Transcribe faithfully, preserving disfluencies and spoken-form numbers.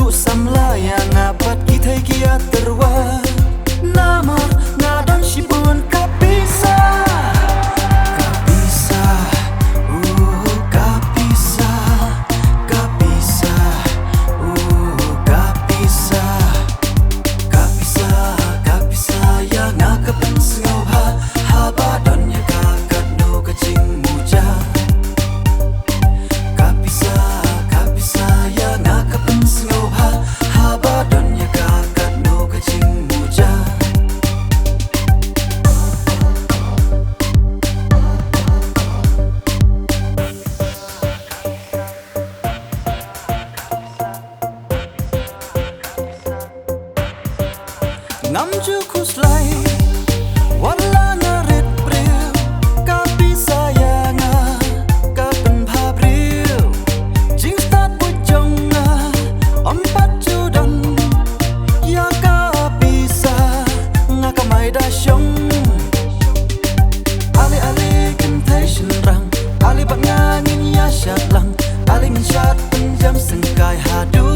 U samla ïa nga bad kithei ki ïatyrwa. Namar nga don shibun ka pisa. Ka pisa, uh, ka pisa. Ka pisa, uh, ka pisa. Ka pisa, ka pisa ïa nga ka pynsngewbha. Haba don ïa ka katno ka jingmuja. Ka pisa, ka pisa ïa nga ka pynsngewbha. Haba don ïa ka katno ka jingmuja. Ngam ju khuslai, wat la nga rit briew, ka pisa ïa nga ka pynbha briew. Jingstad buit jong nga ym pat ju don, ïa ka pisa nga kamai da shong. Ale ale kynthei shynrang, ale bad nga ngin ïa shad lang, ale ngin shad pynjem syngkai haduh